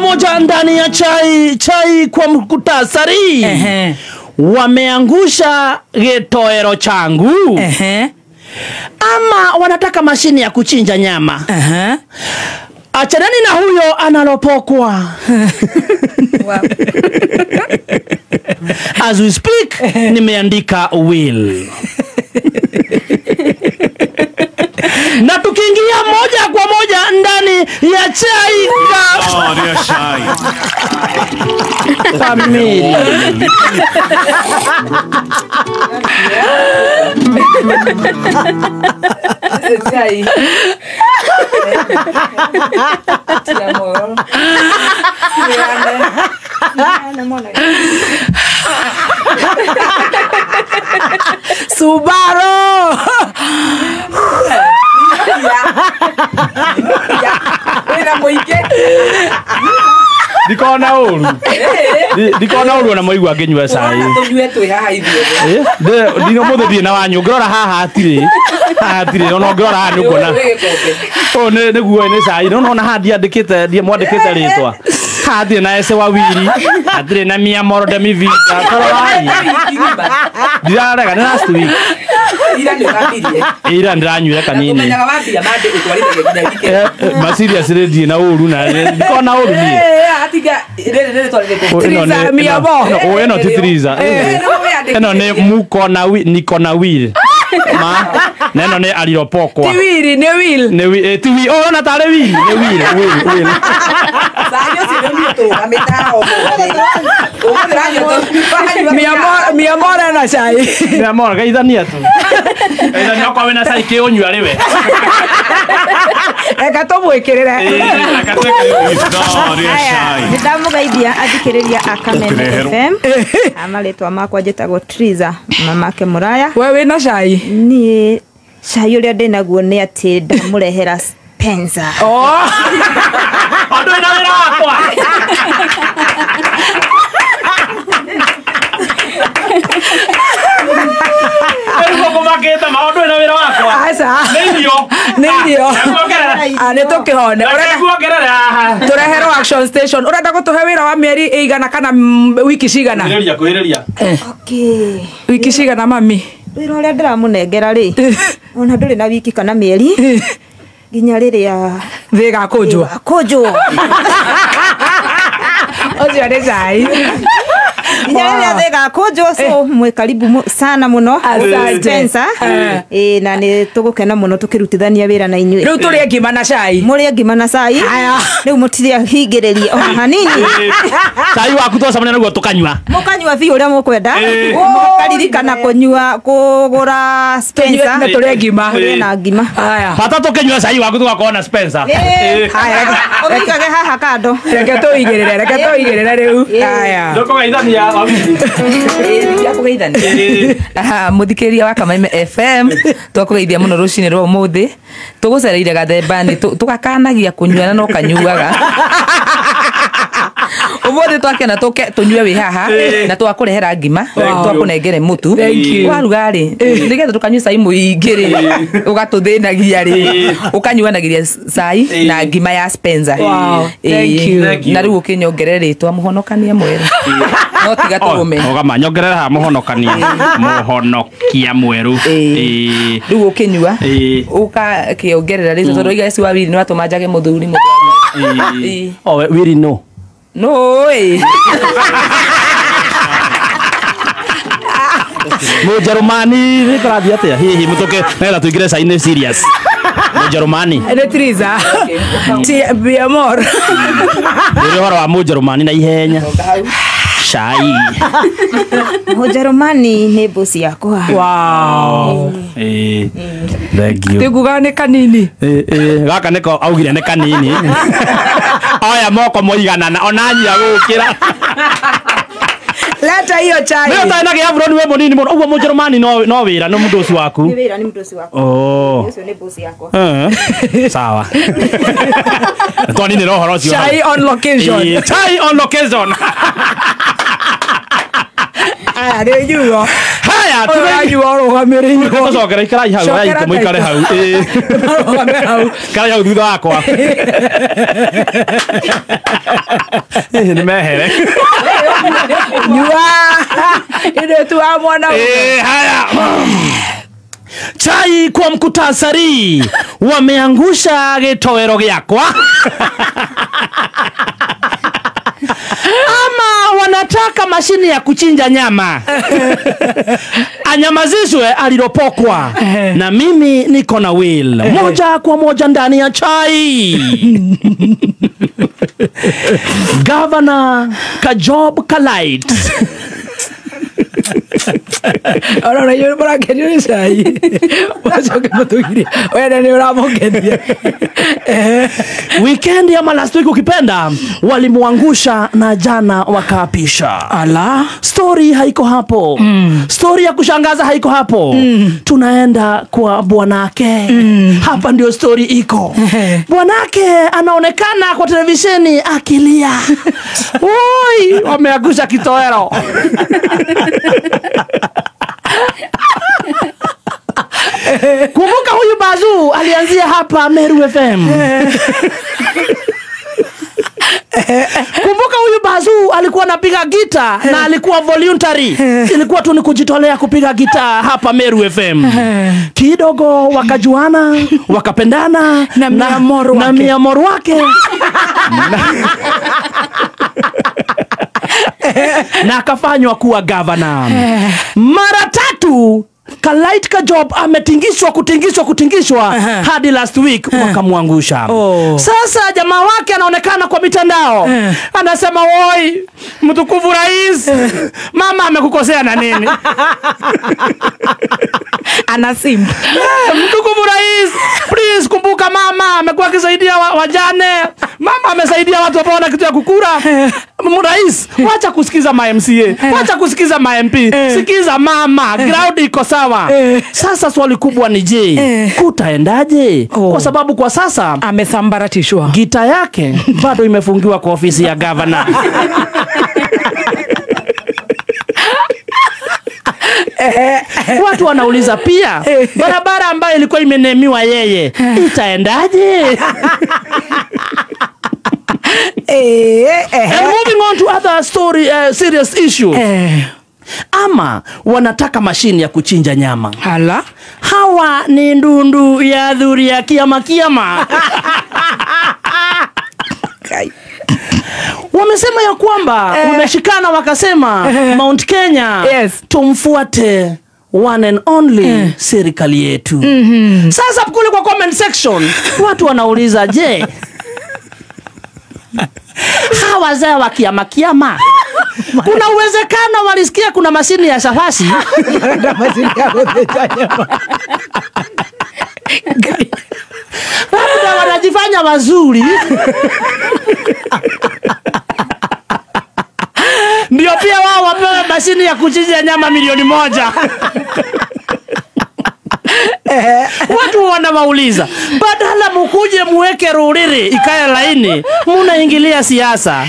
moja ndani ya chai, chai kwa mkutasari. Wameangusha getoero changu. Ama wanataka mashini ya kuchinja nyama. Achanani na huyo analopokwa. As we speak, nimeandika will. Na tukiingia moja kwa moja ndani ya chai kamili. Chai. Subaru. Ndikona uru. Ndikona uru na moigua nginyua cai. Tunyue twi haha ithuothe. Ndino muthe thiĩ na wanyu ngirora haha hatirĩ. Haha hatirĩ ona ngirora haha nĩ ũkuona. Ũyũ nĩ nĩguo nĩ cai. No nona haha ndiandĩkĩte ndiĩ mwandĩkĩte rĩtwa. Haha hatirĩ na ese wawiri. Hatirĩ na mia moro de mi vida. Tororai. Ndirarega nĩ last week. Ira nĩ ũrambirie. Ira ndĩranyuire kanini. Tũmenyaga wambia mande ũtwarithage nginya weekend. Ma serious rĩ na ũru na ndikona ũru niĩ. Atiga rĩrĩ rĩrĩ twarĩrĩkũ. Triza mia mo. Ĩno ti Triza. Ĩno nĩ muko na niko na will. Ma na ĩno nĩ aliropokwa. Ti wili nĩ will. Nĩ will ti will. Oh na tarĩ will. Nĩ will will will. Cai ũcio nĩ ũnyue tũrũgamĩte haha ũmũthĩ. Ũmũthĩ ũranyua Mia mora na cai. Mia mora geithania tu. Geithania okorwo wĩna cai kĩũnyua rĩ we. Reka tũmwĩkĩrĩre. Nĩndamũgeithia athikĩrĩria a Kameme FM. Marĩtwa makwa njĩtagwo Triza mamake Mũraya. We wĩna cai? Niĩ cai ũrĩa ndĩnaguo nĩ atĩ ndamũrehera Spencer. Oh. Andũ ĩna wĩra wakwa. Nä tå kä hone tå reherwo action station å renda gå tå he wä ra wa mä eri ä igana kana wiki cigana wiki cigana mami wä ra å rä a ndä ramå nengera rä ona ndå rä na wiki kana mä eri nginya rä rä a thä gakå njwo kå njwo å cio nä cai nginya rä rä a thä gakå njwo so mwä karibu sana muno Spencer na nä tå gå kena må no tå kä rutithania wä ra na inyuä rä u tå rä ngima na cai må rä ngima na cai rä u må tirä hingä rä rie ona hanini cai waku twacemania naguo tå kanyua må kanyua biå å rä a må kwenda må karirikana kå nyua kå gå ra Spencer na tå rä ngima na ngima bata tå kä nyua cai waku tå gakorwo na Spencer å mä igage haha kando reke tå igä rä re reke tå igä rä re rä u ndåkågeithania Muthikiriria wa Kameme FM twakugeithia muno rucini rwa umuthi tugucereire gathembani tugakanagia kunyua na no kanyuaga umuthi twakena tuke tunyue wi haha na twakurehera ngima twakunengere mutu waruga ri nigetha tukanyua cai muingi ri ugatuthinagia ri ukanyuanagiria cai na ngima ya Spencer. Na riu ukinyongerere ritwa muhonokania mweru no tiga turume ogama nyongerera ha muhonokania muhonokia mweru riu ukinyua ukakiongerera ritwa tondu iga ci wa wiri ni watuma njage muthuri muthuri o wiri no no Mujerumani nä kårathiä atä a hihi må tå ke nagetha tå ingä re cai serious Mujerumani nä Triza ti biamor nä å horo wa Mujerumani na ihenya cai Mujerumani nä mbuci yakwa. Wow. Thank you. Tiguga nä kanini gaka nĩko augire nĩ kanini oya moko moiganana ona nyia gũkĩra leta hiyo chai. Leo tena ke afro niwe munini muno. Uguo Mujerumani no wira no mundu ucio waku. Ni wira ni mundu ucio wakwa. Oh. Ucio ni boss yakwa. Sawa. Twani ni roho ucio. Chai on location. Chai on location. Aya ndio yuo. Haya. Haya, Ũranyua ũrũgamĩrĩirwo. Tũcokera ikarai hau, Cokera aya mũikare hau. Ĩĩ. Marũgame hau. Karai hau thutha wakwa. Ĩĩ, nĩ mehere. Nyua. Ĩndĩ tu wa mwana. Eh, haya. Chai kwa mkutasari wameangusha gĩtoero gĩakwa. Ama wanataka mashini ya kuchinja nyama. Anyamazishwe aliropokwa. Na mimi niko na will. Moja kwa moja ndani ya chai. Governor Kajob Kalait. Ona inyuĩ mũrakenio nĩ cai. Mũcoke mũtũgirie. Wene nĩ ũramũkenia. Weekend ama last week ukipenda walimuangusha na jana wakaapisha. Ala. Story haiko hapo. Story ya kushangaza haiko hapo. Tunaenda kwa bwanake. Hapa ndio story iko. Bwanake anaonekana kwa televisheni akilia. Oi, wameangusha kitowero. Kumbuka huyu Bazu alianzia hapa Meru FM. Kumbuka huyu Bazu alikuwa anapiga gita na alikuwa voluntary. Ilikuwa tu ni kujitolea kupiga gita hapa Meru FM. Kidogo wakajuana, wakapendana Na miamoro na wake. miamoro wake. Na akafanywa kuwa governor. Mara tatu Kalait Kajob ametingishwa kutingishwa kutingishwa hadi last week wakamwangusha. Sasa jamaa wake anaonekana kwa mitandao. Anasema woi, mtukufu rais, mama amekukosea na nini? Ana simp. Mtukufu rais, please kumbuka mama amekuwa akisaidia wajane. Mama amesaidia watu ambao wana kitu ya kukura. Rais, wacha kusikiza ma MCA, wacha kusikiza ma MP, sikiza mama, ground iko sawa. Sasa swali kubwa ni je, kutaendaje? Kwa sababu kwa sasa amesambaratishwa. Gita yake bado imefungiwa kwa ofisi ya governor. Watu wanauliza pia, barabara ambayo ilikuwa imenemiwa yeye itaendaje? And moving on to other story, serious issues. Ama wanataka mashini ya kuchinja nyama. Hala. Hawa ni ndundu ya dhuri ya kiama kiama. Wamesema ya kwamba wameshikana wakasema Mount Kenya tumfuate one and only serikali yetu. Sasa kule kwa comment section watu wanauliza je, hawa wazee wa kiama kiama kuna uwezekano walisikia kuna mashini ya safasi? Labda wanajifanya wazuri. Ndio pia wao wapewe mashini ya kuchinja nyama 1,000,000. Watu wanawauliza, badala mukuje muweke ruriri ikae laini, munaingilia siasa.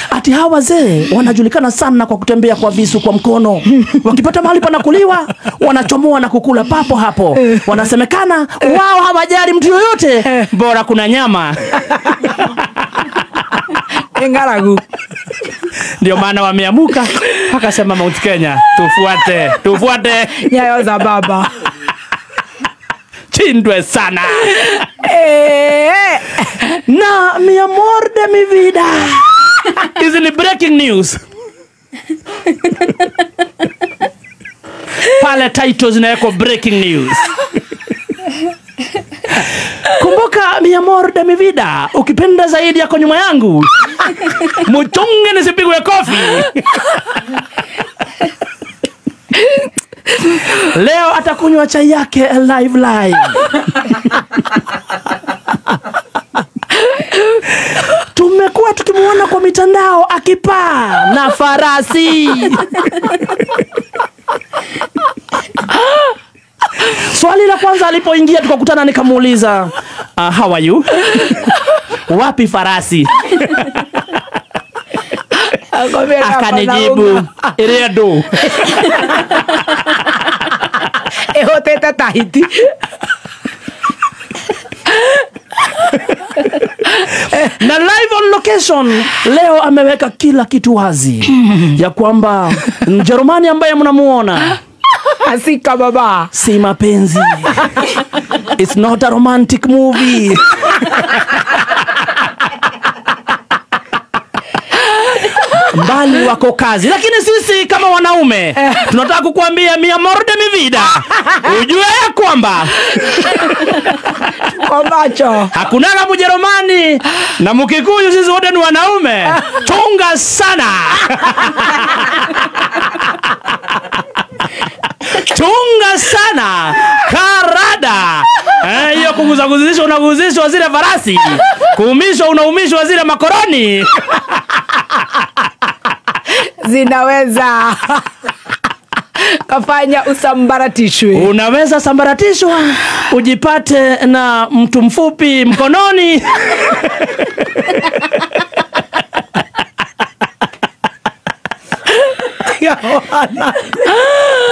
Ati hawa wazee wanajulikana sana kwa kutembea kwa visu kwa mkono. Wakipata mahali panakuliwa, wanachomoa na kukula papo hapo. Wanasemekana wao hawajali mtu yoyote, bora kuna nyama. Engaragu. Ndio maana wameamuka wakasema Mount Kenya tufuate, tufuate nyayo za baba. Chindwe sana. Na mi amor de mi vida. Hizi ni breaking news. Pale titles zinawekwa breaking news. Kumbuka mi amor de mi vida, ukipenda zaidi yako nyuma yangu. Muchunge nisipigwe kofi. Leo atakunywa chai yake live live. Tumekuwa tukimuona kwa mitandao akipaa na farasi. Swali la kwanza alipoingia tukakutana nikamuuliza, how are you? Wapi farasi? Akanijibu, Iredo. Hotete tahiti. Na live on location leo ameweka kila kitu wazi ya kwamba Mjerumani ambaye mnamuona asika baba si mapenzi. It's not a romantic movie. Mbali wako kazi. Lakini sisi kama wanaume tunataka kukuambia mi amor de mi vida. Ujue ya kwamba kwa macho hakunaga Mjerumani na Mkikuyu, sisi wote ni wanaume. Chunga sana. Chunga sana. Karada. Hiyo kuguzaguzishwa unaguzishwa zile farasi. Kuumishwa unaumishwa zile makoroni. Zinaweza kafanya usambaratishwe. Unaweza sambaratishwa ujipate na mtu mfupi mkononi.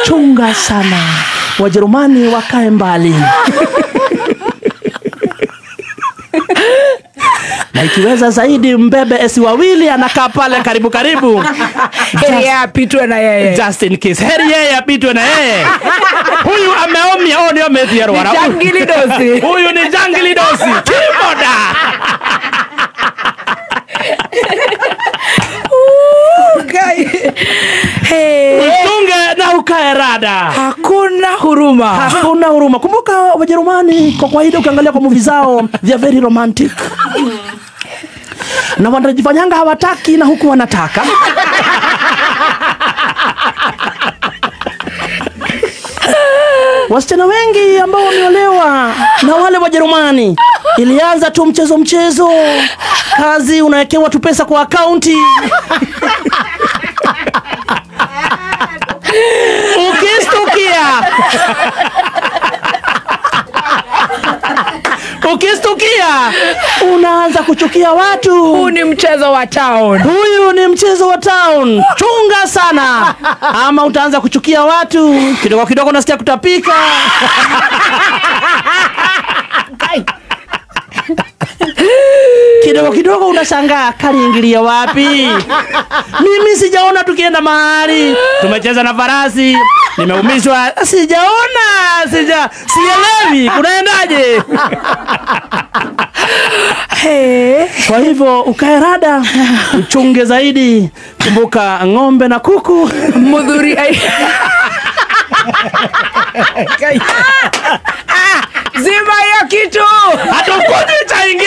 Chunga sana. Wajerumani wakae mbali. Na ikiweza zaidi mbebe esi wawili anakaa pale karibu karibu. Heri yeye apitwe na yeye. Just in case. Heri yeye apitwe na yeye. Huyu ameomia, oh ndio ametia rwara. Jangili dosi. Huyu ni jangili dosi. Kimoda. Okay. Hey. Uchunge na ukae rada. Hakuna huruma. Hakuna huruma. Kumbuka Wajerumani kwa kawaida ukiangalia kwa movie zao they are very romantic. Na wanajifanyanga hawataki na huku wanataka. Wasichana wengi ambao wameolewa na wale Wajerumani ilianza tu mchezo mchezo, kazi unawekewa tu pesa kwa akaunti. Ukistukia ukistukia unaanza kuchukia watu. Huu ni mchezo wa town. Huyu ni mchezo wa town. Chunga sana ama utaanza kuchukia watu. Kidogo kidogo unasikia kutapika. Kidogo kidogo unashangaa kaliingilia wapi? Mimi sijaona tukienda mahali. Tumecheza na farasi, nimeumishwa, sijaona, sielewi kunaendaje? Hey. Kwa hivyo ukae rada, uchunge zaidi. Kumbuka ng'ombe na kuku mudhuri. Zima hiyo kitu. Hatukunywi chai.